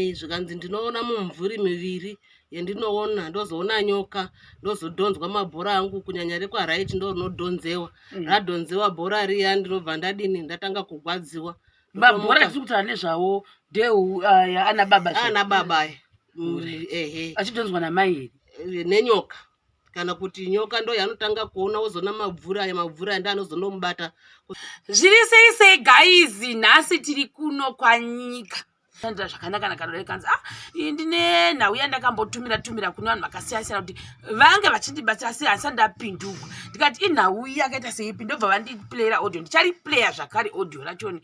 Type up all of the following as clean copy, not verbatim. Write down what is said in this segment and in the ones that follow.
Zvikanzi ndinoona mumvuri miviri yendinoona, ndozoona nyoka, ndozodhonzwa mabhora angu, kunyanya rekwaright ndo rinodhonzewa. Radhonzewa bhora riya, ndinobva ndadini, ndatanga kugwadziwa. Mabhora tiri kutaura nezvawo ndeu ana baba zve. Ana baba aya. Ehe. Achidhonzwa namai here? Nenyoka, kana kuti nyoka ndo yaanotanga kuona, wozoona mabvuri aya, mabvuri aya ndoanozonomubata. Zviri sei sei guys, nhasi tiri kuno kwanyika shandira zvakanaka nakanodai kanzi ah, ndine nhau yandakambotumira tumira kune vanhu vakasiyana siyana kuti vange vachindibatsira, sei handisati ndapindurwa. Ndikati inhau iyi yakaita seipi, ndobva vandiplayera audio. Ndichariplaya zvakare audio rachoni.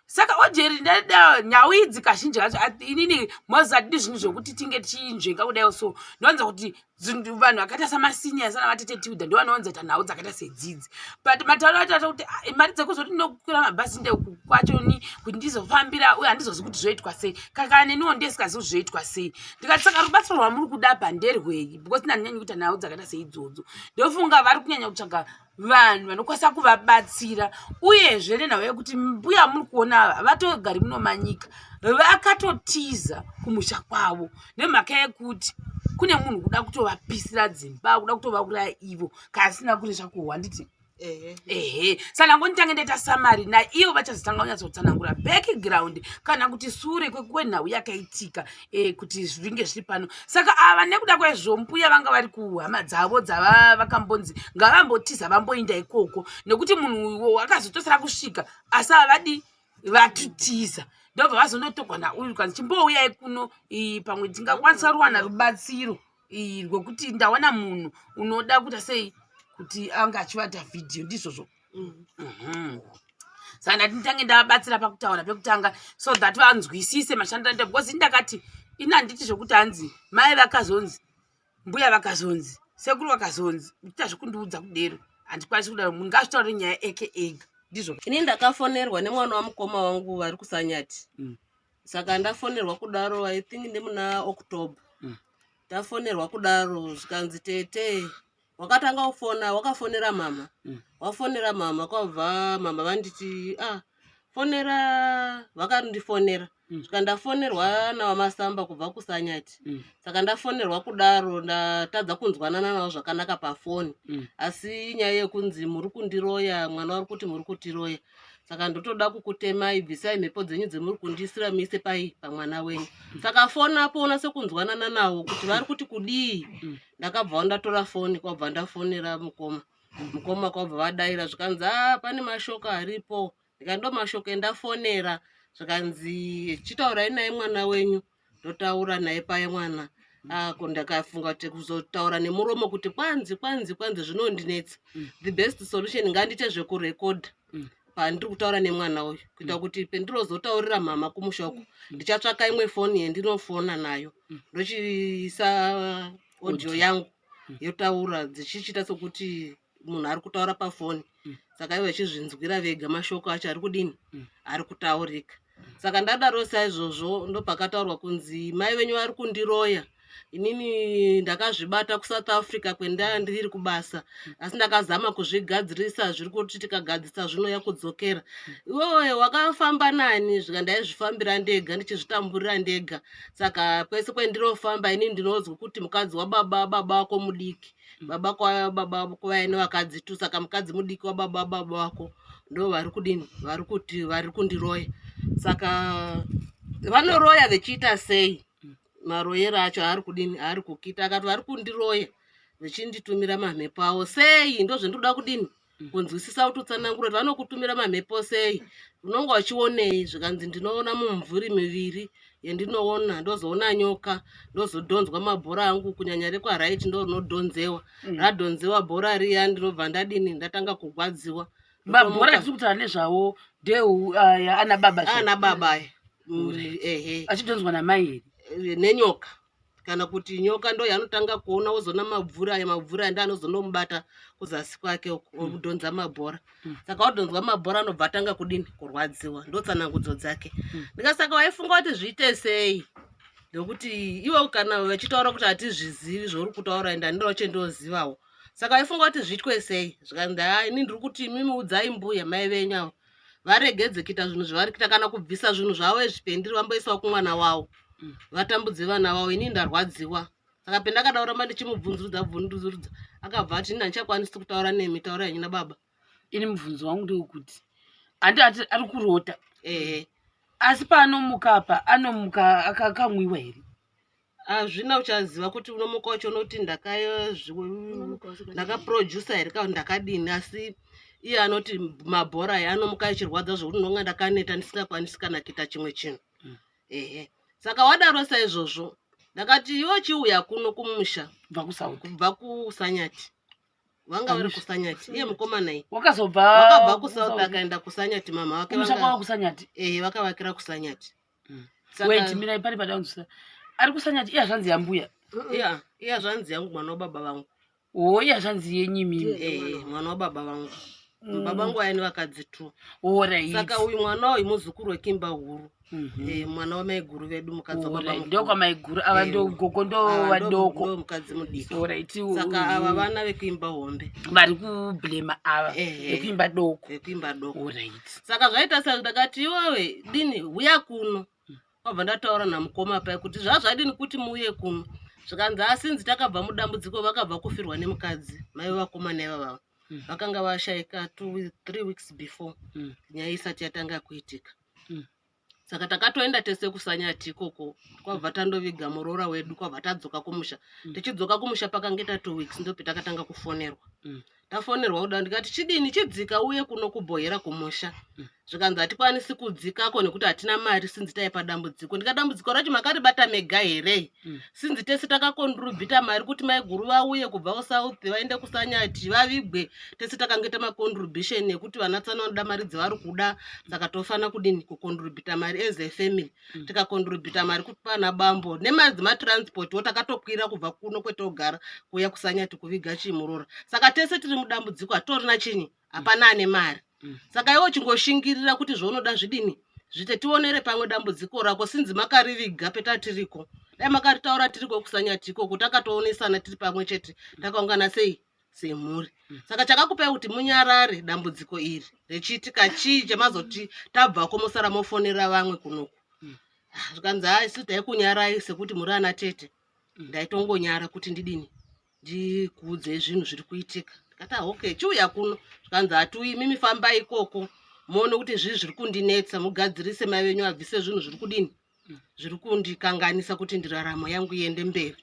Saka audio iri ndada nhau idzi kazhinji kacho inini moziva hatidi zvinhu zvekuti tinge tichinzvenga kudai, so ndinowanza kuti vanhu vakaita samaseniors ana vatete Tilda ndo vanowanzoita nhau dzakaita sedzidzi. But matauro acho acho kuti ah, mari dzekuzoti ndinokwira mabhazi ndekwachoni kuti ndizofambira uye handizozi kuti zvoitwa sei, kana neniwo ndisikazivi kuti zvoitwa sei. Ndikati saka rubatsiro rwamuri kuda pa nderwei? Because nandinyanyi kuita nhau dzakaita seidzodzo, ndofunga vari kunyanya kutsvaga vanhu vanokwanisa kuvabatsira. Uyezve nenhau yekuti mbuya muri kuona ava vatogari munomanyika, vakatotiza kumusha kwavo nemhaka yekuti kune munhu kuda kutovapisira dzimba, kuda kutovauraya ivo kana asina kuresva kuhwa, nditi ehe. Saka ngonditange ndaita summary, naivo vachazotanga kunyatsotsanangura background kana kuti sure kwenhau yakaitika kuti zvinge zviri pano. Saka ava nekuda kwezvo mbuya vanga vari kuhama dzavo dzava vakambonzi ngavambotiza, vamboinda ikoko nekuti munhu uwo akazotosara kusvika, asi havadi vatutiza. Ndobva vazondotogwa nauyu kanzi chimbouyai kuno, pamwe tingakwanisa ruwana rubatsiro rwekuti ndawana munhu unoda kuita sei kuti anga achivata vhidhiyo, ndizvozvo. Saka ndati nditange ndavabatsira pakutaura pekutanga so that vanzwisise mashandiro anoita, because ndakati ini handiti zvokuti hanzi mai vakazonzi, mbuya vakazonzi, sekuru vakazonzi, uchiita zvekundiudza kudero, handikwanisi kudaro. Munhu ngaazvitaure nyaya eke ega, ndizvo. Ini ndakafonerwa nemwana wamukoma wangu vari kuSanyati. Saka ndafonerwa kudaro, I think ndemuna October. Tafonerwa kudaro zvikanzi tete wakatanga kufona, wakafonera mama. Wafonera mama, kwabva mama vanditi ah, fonera, vakandifonera. Svika ndafonerwa nawamasamba kubva kuSanyati. Saka ndafonerwa kudaro, ndatadza kunzwanana navo zvakanaka pafoni. Asi nyaya yekunzi muri kundiroya, mwana uri kuti muri kutiroya, saka ndotoda kukutemai, bvisai mhepo dzenyu dzemuri kundiisira, muise pai pamwana wenyu. Saka foni apo unase kunzwanana navo kuti vari kuti kudii. Ndakabvawo ndatora foni, kwabva ndafonera mukoma. Mukoma kwabva vadaira, zvikanzi a pane mashoko aripo. Ndikati ndo mashoko endafonera. Zvikanzi chitaurai naye mwana wenyu. Ndotaura naye paye mwana ako, ndakafunga kuti kuzotaura nemuromo kuti kwanzi kwanzi kwanzi zvinondinetsa. The best solution ngandiite zvekurekodha pandiri kutaura nemwana uyu, kuita kuti pendirozotaurira mama kumusha uko, ndichatsvaka imwe foni yendinofona nayo, ndochiisa audio yangu yotaura dzichichiita sokuti munhu ari kutaura pafoni. Saka ivo vachizvinzwira vega mashoko acho ari kudini, ari kutaurika. Saka ndadaro saizvozvo, ndopakataurwa kunzi mai venyu vari kundiroya. Inini ndakazvibata kuSouth Africa kwendaa ndiri kubasa, asi ndakazama kuzvigadzirisa, zviri kuti tikagadzirisa zvinouya kudzokera. Iwewe wakafamba nani? Zvika ndaizvifambira ndega, ndichizvitamburira ndega. Saka kwese kwendirofamba inini ndinozwa kuti mukadzi wababa baba wako mudiki, baba kwa baba kwavai nevakadzi tu, saka mukadzi mudiki wababa baba wako ndo vari kudini, vari kuti vari kundiroya. Saka vanoroya vechiita sei? Maroyero acho ari kudini, ari kukita? Akati vari kundiroya vechinditumira mamhepo avo sei? Ndo zvendinoda kudini kunzwisisa, kuti utsanangura kuti vanokutumira mamhepo sei, unonga uchionei? Zvikanzi ndinoona mumvuri miviri yendinoona, ndozoona nyoka, ndozodhonzwa mabhora angu, kunyanya rekwaright ndo rinodhonzewa. Radhonzewa bhora riya, ndinobva ndadini, ndatanga kugwadziwa. Mabhora tiri kutaura nezvawo ndeu ana baba zve. Ana baba aya. Ehe. Achidhonzwa namai here? Nenyoka, kana kuti nyoka ndo yaanotanga kuona, wozoona mabvuri aya, mabvuri aya ndoanozonomubata kuzasi kwake uko, odhonza mabhora. Saka wadhonzwa mabhora anobva atanga kudini, kurwadziwa. Ndotsanangudzo dzake. Ndikasaka waifunga kuti zviite sei? Ndokuti iwe kana vachitaura kuti hatizvizivi zvauri kutaura, ende handinawo chendozivawo, saka waifunga kuti zviitwe sei? Zvikanzi ha, ini ndiri kuti imimi udzai mbuya mai venyu avo varegedze kuita zvinhu zvavari kuita, kana kubvisa zvinhu zvavo izvi pendiri, vamboisawo kumwana wavo. Vatambudze vana vavo, ini ndarwadziwa. Saka pendakada kuramba ndichimubvunzurudza bvunzurudza, akabva ati, "Ini handichakwanisi kutaura nemi, taura henyu nababa." Ini mubvunzo wangu ndewekuti, handi ati ari kurota? Ehe. Asi paanomuka apa, anomuka akamwiwa here? Hazvina uchaziva kuti unomuka wacho unoti ndakaprodusa here kana ndakadini, asi iye anoti mabhora aya anomuka achirwadza zvokuti ndonga ndakaneta, ndisingakwanisi kana kuita chimwe chinhu. Ehe, saka wadaro saizvozvo, ndakati, "Iwe chiuya kuno kumusha." Kubva kuSouth? Kubva kuSanyati, vanga vari kuSanyati, iye mukomana iyi. Wakazobva? Wakabva kuSouth akaenda kuSanyati, mama vake. Kumusha kwavo kuSanyati? Ehe, vakavakira kuSanyati. Wait, mirai, pane padaunzisa. Ari kuSanyati iye hazvanzi yambuya? Iya, iye zvanzi yangu, mwana wababa vangu. O, iye hazvanzi yenyu imimi? Ehe, mwana wababa vangu. Baba vangu aine vakadzi two. Alright. Saka uyu mwana uyu muzukuru wekimba huru. Mwana wamaiguru vedu, mukadzi wababa mukuru. Ndokwamaiguru ava, ndo gogo, ndo Ava vadoko. Ndo mukadzi mudiki. Alright. Saka ava vana vekuimba hombe. Vari kublema ava vekuimba doko. Vekuimba doko. Alright. Saka zvaita sa, ndakati, "Iwewe dini, huya kuno." Kwabva ndataura namukoma pai kuti zvazvadini kuti muuye kuno. Zvikanzi, asinzi takabva mudambudziko, vakabva kufirwa nemukadzi, mai vakomana ivavava. Vakanga vashaika 2, 3 weeks before nyaya isati yatanga kuitika. Saka takatoenda tese kuSanyati ikoko, kwabva tandoviga muroora wedu, kwabva tadzoka kumusha. Tichidzoka kumusha pakange 2 weeks, ndopetakatanga kufonerwa. Tafonerwa kuda, ndikati, "Chidini, chidzika uye kuno kubhohera kumusha." Zvikanzi, "Hatikwanisi kudzikako nekuti hatina mari, sinzi taipa dambudziko." Ndikati, "Dambudziko racho makaribata mega here?" Sinzi tese takakontribhuta mari kuti maiguru vauye kubva kuSouth vaende kuSanyati vavigwe. Tese takange macontribution ekuti vana tsana vanoda mari dzavari kuda, saka tofanira kudini, kukontribhuta mari as a family. Tikakontribhuta mari kuti pana bambo nemari dzematransport wo, takatokwira kubva kuno kwetogara kuuya kuSanyati kuviga chimurora. Saka tese tiri mudambudziko, hatitorina chinyi, hapana ane mari. Saka iwe uchingoshingirira kuti zvaunoda zvidini, zvite, tionere pamwe dambudziko rako. Sinzi makariviga petatiriko, dai makaritaura tiriko kuSanyati ikoko, takatoonesana tiri pamwe chete, takaungana sei semhuri. Saka chakakupai kuti munyarare dambudziko iri rechiitika chii, chamazoti tabvako mosara mofonera vamwe kunoku? Ah, zvikanzi, "Hai, isu taikunyarai sekuti muri ana tete." Ndaitongonyara kuti ndidini, ndikuudzei zvinhu zviri kuitika. Ndikati, "Ah, okay, chiuya kuno." Zvikanzi, "Hatiuyi, mimi fambai ikoko muone kuti zvii zviri kundinetsa, mugadzirise mai venyu abvise zvinhu zviri kudini, zviri kundikanganisa kuti ndiraramo yangu iende mberi."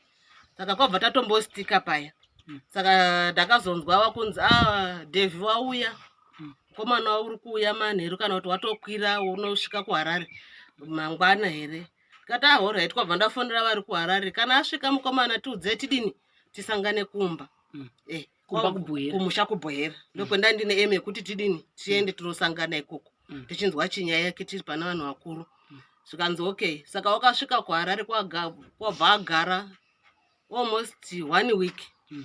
Saka kwabva tatombostika paya. Saka ndakazonzwa wakunzi, "A, Davy wauya." Mukomana uri kuuya manheru, kana kuti watokwira unosvika kuHarare mangwana here. Ndikati, "Alright." Kwabva ndafonera vari kuHarare, "Kana asvika mukomana, tiudzei, tidini, tisangane kumba." Kumba kuBhuhera. Kumusha kuBhohera, ndokwenda ndine aim yekuti tidini, tiende tinosangana ikoko. Tichinzwa chinyaya yake tiri pana vanhu vakuru. Zvikanzi, "Okay." Saka wakasvika kuHarare, kwabva agara almost one week.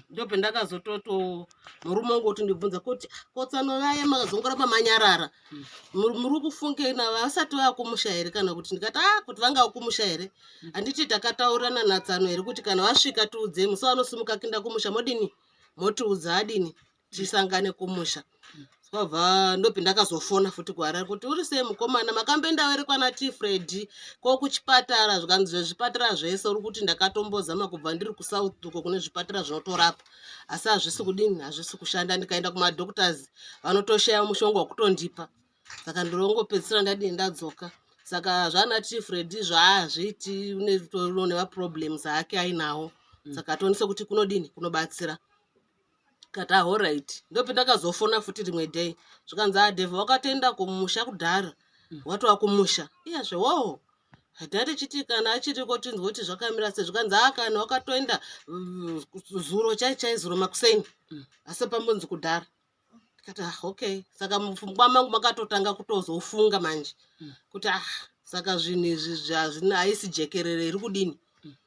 Ndopendakazototo murume wangu kuti ndibvunza kuti, "Ah, kotsano vaya makazongoramba manyarara, muri kufungei navo? Vasati vava kumusha here?" Kana kuti ndikati, "A, kuti vangava kumusha here? Handiti takataurirana natsano here kuti kana vasvika tiudzei? Musi vanosimuka kuenda kumusha modini, motiudza, adini, tisangane kumusha." Kwabva ndopi ndakazofona futi kuHarare kuti, "Uri sei mukomana? Makamboenda here kwana Tifredi ko kuchipatara?" Zvikanzi, "Zvezvipatara zvese uri kuti ndakatombozama kubva ndiri kuSouth uko, kune zvipatara zvinotorapa, asi hazvisi kudini, hazvisi kushanda. Ndikaenda kumadoctors vanotoshaya mushonga wekutondipa, saka ndinongopedzisira ndadini, ndadzoka. Saka zvana Tifredi zvaazviiti, nemaproblems ake ainawo, saka tionese kuti kunodini, kunobatsira." Kati, "Alright." Ndopendakazofona futi rimwe day, zvikanzi, "Adhevha wakatoenda kumusha kudhara, watova kumusha iyazve." Wo hatina tichiti kana achiriko tinzwe kuti zvakamira sei. Zvikanzi, "A, kana wakatoenda zuro chai chai, zuro makuseni, asi pambonzi kudhara." Ndikati, "Ah, okay." Saka mupfungwa mangu makatotanga kutozofunga manje kuti, ah, saka zvinhu izvi hazvina, haisi jekerere iri kudini,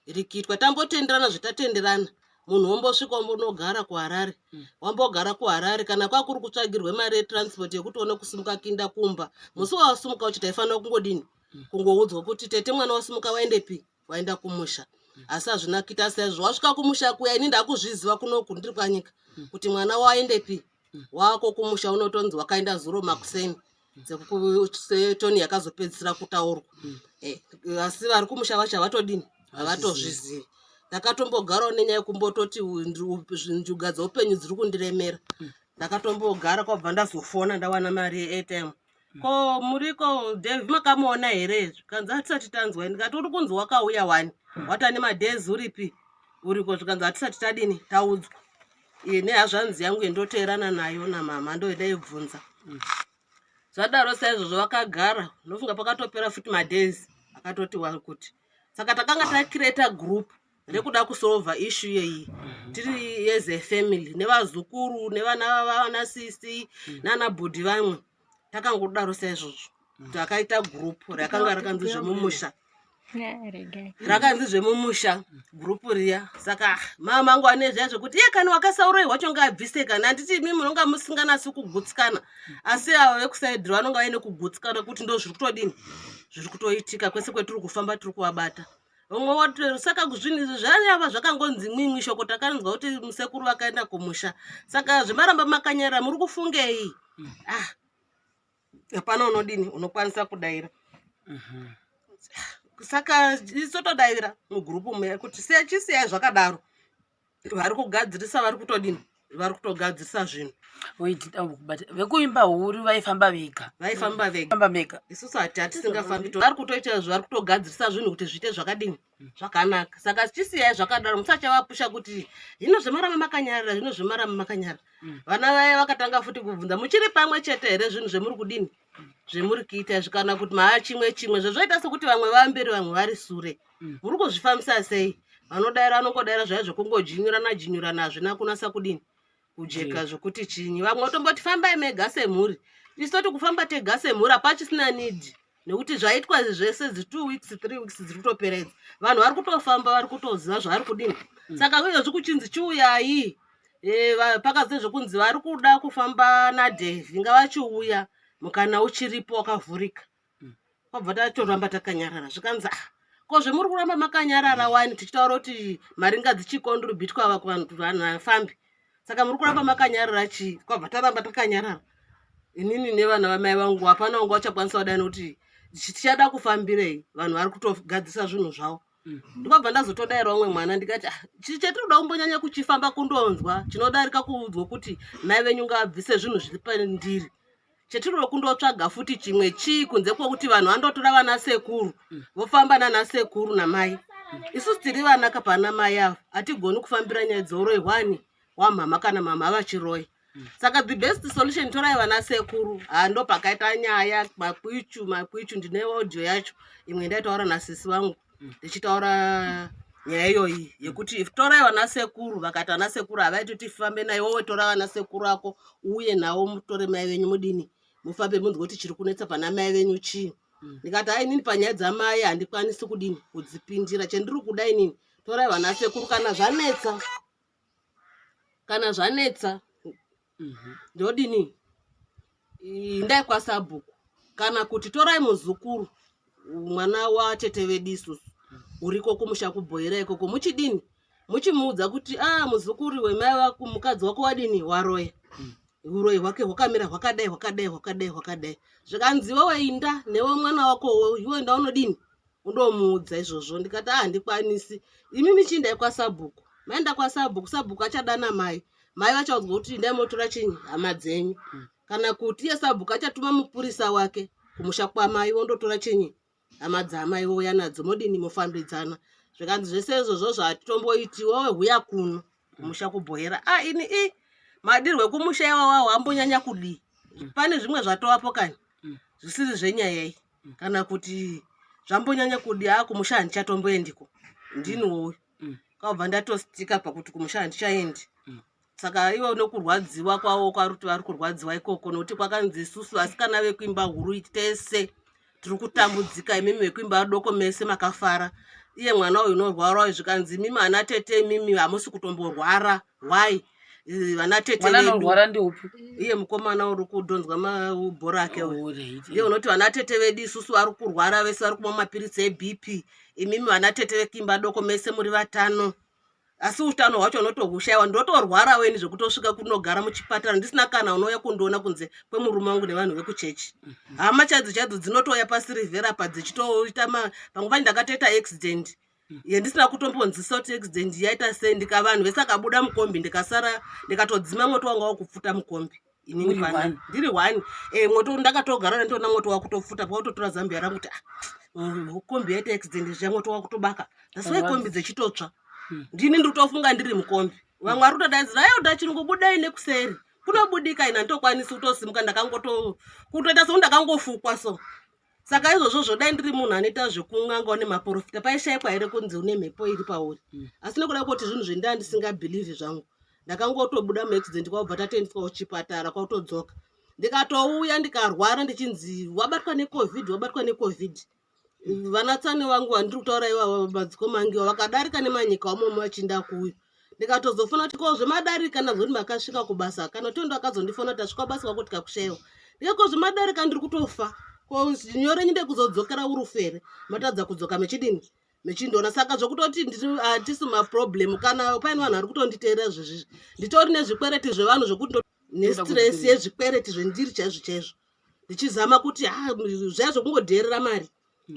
iri kuitwa. Tambotenderana zvitatenderana, munhu wombosvika wombonogara kuHarare, wambogara kuHarare, kana kwakuri kutsvagirwe mari yetransport yekuti one kusimuka kuinda kumba, musi wawasimuka uchi taifanira kungodini, kungoudzwa kuti, "Tete, mwana wasimuka, waendepi?" "Waenda kumusha." Asi hazvina kuita saizvo. Wasvika kumusha kuya, ini ndakuzviziva kunoku ndiri kwanyika kuti mwana waendepi, wako kumusha, unotonzi wakaenda zuro makuseni. Setoni yakazopedzisira kutaurwa. Asi vari kumusha vacho havatodini, havatozvizivi. Ndakatombogarawo nenyaya yekumbototi njuga dzeupenyu dziri kundiremera. Ndakatombogara, kwabva ndazofona ndawana mari yeairtime. Ko muriko Dave, makamuona here? Zvikanzi hatisati tanzwa. Ndikati uri kunzi wakauya wani, watane madays uripi, uriko? Zvikanzi hatisati tadini, taudzwa. Iye nehazvanzi yangu yendoteerana nayo namama ndoendaibvunza. Zvadaro saizvozvo vakagara, ndofunga pakatopera futi madays akatoti kuti saka takanga tacreata group rekuda kusolva issue iyeyi tiri as a family, nevazukuru nevana vavana sisi nana bhudhi vamwe. Takangodaro saizvozvo takaita group rakanga rakanzi Zvemumusha, rakanzi Zvemumusha group riya. Saka mama angu ane zviya zvekuti iye kana wakasauroi wacho ngaabvise, kana handiti imi munonga musinganasi kugutsikana, asi ava vekusaidhiro vanonga vaine kugutsikana kuti ndo zviri kutodini, zviri kutoitika kwese kwetiri kufamba, tiri kuvabata umwe wati. Saka zvinhu izvi zvayava zvakangonzi mwimwi shoko takanzwa kuti musekuru vakaenda kumusha, saka zvemaramba makanyarara, muri kufungei? Ah, hapana unodini, unokwanisa kudayira. Saka isotodayira mugroup muya kuti chisiyai zvakadaro, vari kugadzirisa, vari kutodini, vari kutogadzirisa zvinhu. Wait, kubata vekuimba huru vaifamba vega? Vaifamba vega. Famba mega. Isusu hati hatisingafambi, vari kutoita, vari kutogadzirisa zvinhu kuti zviite zvakadini, zvakanaka. Saka chisiyai zvakadaro, musachavapusha kuti hino zvemaramba makanyarara, zvino zvemaramba makanyarara. Vana vaya vakatanga futi kubvunza, muchiri pamwe chete here? Zvinhu zvemuri kudini, zvemuri kuita izvi, kana kuti maa chimwe chimwe zvezvoita sekuti vamwe vamberi, vamwe vari sure, muri kuzvifambisa sei? Vanodayira, vanongodayira zvaya zvekungojinyurana jinyurana, hazvina kunasa kudini, kujeka zvokuti chinyi. Vamwe votomboti fambai mega semhuri, isu toti kufamba tega semhuri hapachisina need, nekuti zvaitwa izvi zvese dzi 2 weeks, 3 weeks dziri kutopera idzi, vanhu vari kutofamba, vari kutoziva zvavari kudini. Saka izvozvi kuchinzi chiuyai, pakazi zvekunzi vari kuda kufamba naDhevhi ngavachiuya, mukana uchiripo wakavhurika. Kwabva tatoramba takanyarara. Zvikanzi ah, ko zvemuri kuramba makanyarara wani, tichitaura kuti mari ngadzichicontributwa ava kuvanhu, vanhu vafambi, saka muri kuramba makanyarara chii? Kwabva taramba takanyarara, inini nevana vamai vangu, hapana wangu vachakwanisa kudai, nokuti tichada kufambirei, vanhu vari kutogadzisa zvinhu zvavo. Ndikabva ndazotodayira umwe mwana ndikati, "Ah, chatiri kuda kumbonyanya kuchifamba kundonzwa chinodarika kuudzwa kuti mai venyu ngavabvise zvinhu zviri pandiri, chetiriwo kundotsvaga futi chimwe chii kunze kwokuti vanhu vandotora vana sekuru vofamba nana sekuru namai? Isusu tiri vanaka pana mai ava, hatigoni kufambira nyaya dzeuroi hwani hwamhama kana mama vachiroya. Saka the best solution, torai vana sekuru." Hando pakaita nyaya, makwichu makwichu. Ndine audio yacho imwe ndaitaura nasisi vangu ndichitaura nyaya iyoyi yekuti torai vana sekuru. Vakati vana sekuru havaiti kuti tifambe naye. Wowe tora vana sekuru ako uuye nawo, mutore mai venyu, mudini, mufambe, munzwe kuti chiri kunetsa pana mai venyu chii. Ndikati hai, inini panyaya dzamai handikwanisi kudini, kudzipindira. Chendiri kuda inini, torai vana sekuru kana zvanetsa, kana zvanetsa ndodini, indai kwasabhuku, kana kuti torai muzukuru, mwana watete vedu isusu uriko kumusha kubhoera ikoko, muchidini, muchimuudza kuti a ah, muzukuru wemai wako, mukadzi wako wadini, waroya, uroyi hwake hwakamira hwakadai, hwakadai, hwakadai, hwakadai. Zvikanzi iwewe inda newe mwana wako iwe inda unodini, undomuudza izvozvo. Ndikati a, handikwanisi, imi michiindai kwasabhuku. Maenda kwasabhuku, sabhuku achadana mai, mai vachaudzwa kuti indai motora chinyi, hama dzenyu, kana kuti iye sabhuku achatuma mupurisa wake kumusha kwamai, wondotora chinyi, hama dzamai, vouya nadzo, modini, mofambidzana. Zvikanzi zvese izvozvo zvatitomboiti, wowe huya kuno kumusha kubhoera. A, ini i madirwe kumusha iwawawo ambonyanya kudii, pane zvimwe zvatovapo kani zvisiri zvenyaya iyi, kana kuti zvambonyanya kudi, a, kumusha handichatomboendiko, ndini woyo. Kwabva ndatostika pakuti kumusha handichaendi. Saka ivo nokurwadziwa kwavo kwaruti vari kurwadziwa ikoko, nokuti kwakanzi isusu vasikana vekuimba huru tese tiri kutambudzika, imimi vekuimba doko mese makafara, iye mwana uyu unorwara uyu. Zvikanzi imimi ana tete, imimi hamusi kutomborwara, why? Vana tete Mwana vedu anorwara ndeupi? Iye mukomana uri kudhonzwa mabhora ake uyu. Alright. Iye unoti vana tete vedu isusu vari kurwara vese, vari kumwa mapiritsi eBP, imimi vana tete vekuimba doko mese muri vatano. Asi utano hwacho unotohushayiwa. Ndotorwarawo ini zvekutosvika kunogara muchipatara ndisina kana unouya kundiona kunze kwemurume wangu nevanhu vekuchechi. Hama chaidzo chaidzo dzinotouya pasirivhera apa dzichitoita pamwe pacho ndakatoita accident yendisina kutombonzwisa kuti accident yaita sei, ndika vanhu vese akabuda mukombi, ndikasara ndikatodzima moto wanga wakupfuta mukombi inini. Uri pana one. Ndiri one. Moto ndakatogara nditoona moto wakutopfuta, pakutotora zambia rangu kuti ah, kombi yaita accident zviya, moto wakutobaka. That's why Vanhu kombi dzechitotsva. Ndini ndiri kutofunga ndiri mukombi, vamwe vari kutodaidzira, "Aiwa, chirungu, budai nekuseri kunobudika." Ina nditokwanisi kutosimuka, ndakangoto kutoita sekuti ndakangofukwa so. Saka izvozvo zvodai ndiri munhu anoita zvekun'angawo nemaprofita, paishayikwa here kunzi une mhepo iri pauri? Asi nekuda kwekuti zvinhu zvendaa ndisingabhilivhi zvangu, ndakangotobuda muaccident, kwakubva tatoendeswa kuchipatara, kwakutodzoka, ndikatouya ndikarwara, ndichinzi wabatwa neCOVID, wabatwa neCOVID. Vanatsane vangu vandiri kutaura ivavo, madzikoma angu iwa, vakadarika nemanyika omomo vachiinda kuuya. Ndikatozofona kuti ko zvemadarika, ndazoti makasvika kubasa kana tondo. Akazondifona kuti tasvika kubasa kwako tikakushayiwa. Ndikako zvemadarika, ndiri kutofa, ko nyore nyinde kuzodzokera urufere, matadza kudzoka mechidini mechindoona. Saka zvokutoti hatisi maproblem kana paine vanhu vari kutonditeerera zvezvizvi, nditori nezvikwereti zvevanhu zvekuti nestress yezvikwereti zvendiri chaizvo chaizvo, ndichizama kuti ha zviya zvokungodherera mari,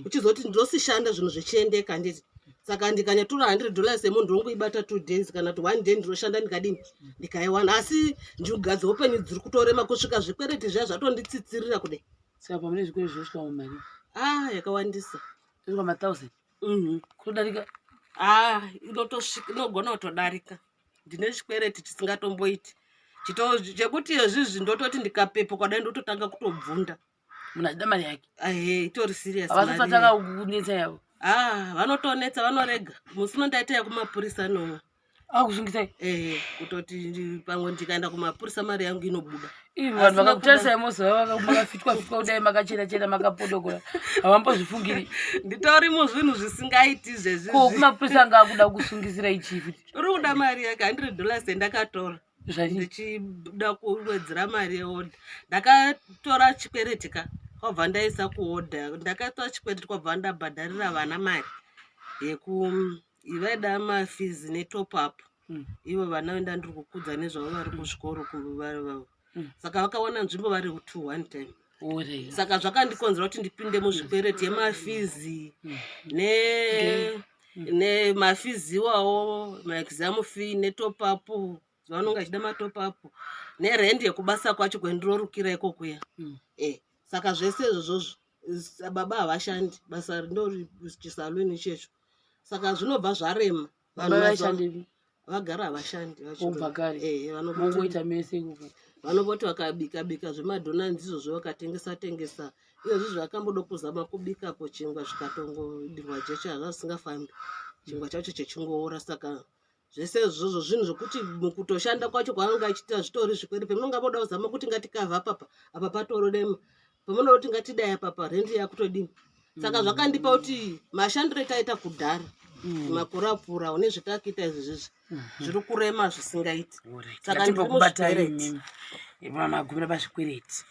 uchizoti ndosishanda zvinhu zvichiendeka nditi. Saka ndikanyatora $100 yemunhu, ndongoibata 2 days kana kuti one day, ndinoshanda ndikadini, ndikaiwana. Asi njuga dzeupenyu dziri kutorema kusvika zvikwereti zviya zvatonditsitsirira kudai. Saka pamune zvikwereti zvinosvika mumari? Ah, yakawandisa. Zvinosvika mathousand? Mhm. Kutodarika? Ah, inotosvika, inogona kutodarika. Ndine chikwereti chisingatomboiti, chekuti izvizvi ndototi ndikapepuka dai ndototanga kutobvunda. Munhu achida mari yake. Ahe, itori serious. Havasati Mari. vatanga kunetsa yavo? Ah, vanotonetsa, vanorega. Musi unondaita yekumapurisa nomwe. Akusungisai? Ehe, kutoti pamwe ndikaenda kumapurisa mari yangu inobuda. Ivi Asi vanhu vakakutarisai mozova makafitwa fitwa kudai, makachena chena, makapodokora, havambozvifungiri. Nditori muzvinhu zvisingaiti zvezvizvi. Ko kumapurisa anga akuda kusungisira ichii futi? Uri kuda mari yake, $100 yandakatora. Zvadii? Ndichida kuwedzera mari yeodha. Ndakatora chikwereti ka, kwabva ndaisa kuodha. Ndakatora chikwereti, kwabva ndabhadharira vana mari yeku vaida mafees netop up. Ivo vana venda ndiri kukudza nezvavo vari kuzvikoro Saka vakawana nzvimbo vari two one time. Alright. Saka zvakandikonzera kuti ndipinde muzvikwereti yemafees ne nemafees iwawo, maexam fee netop up, vanonga achida matop up, nerendi yekubasa kwacho kwendirorukira ikokuya. Saka zvese izvozvozvo, baba havashandi, basa ndo chisaluni ichecho, saka zvinobva zvarema. Vanhu Baba mazuva vaishandepi? Vagara havashandi. Kubva kare? Vanongoti Mongoita mese ikoko? Vanongoti vakabika bika zvemadhonanzi izvozvo, vakatengesa tengesa. Izvozvi zvakamboda kuzama kubikapo chingwa, zvikatongodirwa jecha, zvazvisingafambi, chingwa chacho chechingoora. Saka zvese izvozvo zvinhu zvokuti mukutoshanda kwacho kwavanenge achiita zvitori zvikwereti. Pemunonga moda kuzama kuti ngatikavha papa apa, patororema. Pamunoda kuti ngatidai apapa, rendi yakutodini. Saka zvakandipa kuti mashandiro etaita kudhara, makore apfuura, nezvetakuita izvi zvizvi, zviri kurema zvisingaiti. Saka ndiri Ngatimbokubatai muzvikwereti. imimi magumira pazvikwereti.